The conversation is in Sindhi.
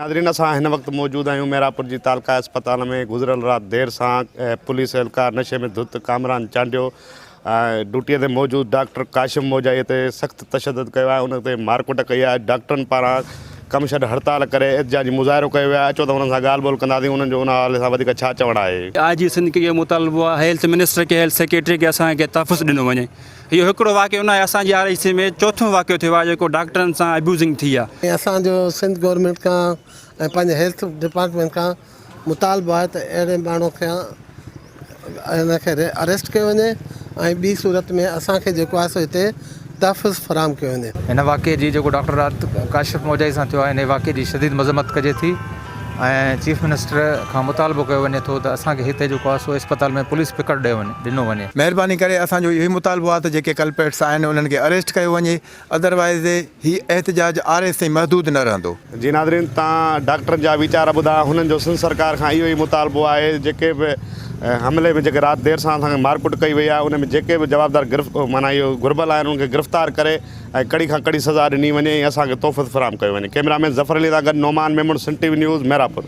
ناظرين اسان هن وقت موجود آهيون ميراپور جي تعلقه اسپتال ۾ گذريل رات دير سان پوليس اهلڪار نشي ۾ ڌت ڪامران چانڊيو ڊيوٽي تي موجود ڊاڪٽر ڪاشف موجائي تي سخت تشدد ڪيو آهي ان تي مارڪٽ ڪئي آهي ڊاڪٽرن پاران ڪم ڇڏ هڙتال ڪري احتجاجي مظاهرو ڪيو ويو آهي اچو ته انهن سان ڳالهه ٻولهه ڪنداسين انهن جو ان حوالي سان وڌيڪ ڇا چوڻ آهي. آء جي سنڌ کي اهو مطالبو آهي هيلٿ منسٽر کي هيلٿ سيڪريٽري کي اسان کي تحفظ ڏنو وڃي. اهو هڪڙو واقعو ناهي اسان جي آر ايڇ سي ۾ چوٿون واقعو ٿيو آهي جيڪو ڊاڪٽرن سان ابيوزنگ ٿي آهي. ۽ اسان جو سنڌ گورنمينٽ کان ۽ پنهنجي هيلٿ ڊپارٽمينٽ کان مطالبو آهي ته اهڙي ماڻهو کان ان کي اريسٽ ڪيو وڃي ۽ ٻي صورت ۾ اسان کي جيڪو آهي سو هتي تحفظ فراهم ڪيو وڃي. هن واقعي جي جيڪو ڊاڪٽر رات ڪاشف موجائي سان ٿيو آهي انهي واقعي جي شديد مذمت ڪجي ٿي ۽ چيف منسٽر کان مطالبو ڪيو وڃي ٿو ته اسان کي هتي جيڪو آهي سو اسپتال ۾ پوليس پڪڙ ڏنو وڃي. مهرباني ڪري اسان جو اهو ئي مطالبو آهي ته جيڪي ڪلپريٽس آهن انهن کي اريسٽ ڪيو وڃي ادروائيز هي احتجاج آر ايس تائين محدود نه رهندو. جي ناظرين تان ڊاڪٽرن جا ويچار ٻڌا هنن جو سنڌ سرڪار کان اهو ئي مطالبو آهي جيڪي به حملي ۾ جيڪي رات دير سان اسان کي مارڪٽ ڪئي وئي آهي ان ۾ جيڪي به جوابدار گرف معنيٰ اهو گهربل آهن انهن کي گرفتار ڪري ۽ ڪڙي کان ڪڙي سزا ڏني وڃي ۽ اسان کي تحفظ فراهم ڪيو وڃي ڪئميرا مين ظفر علي سان گڏ Noman Memon Sindh T V news Mehrapur.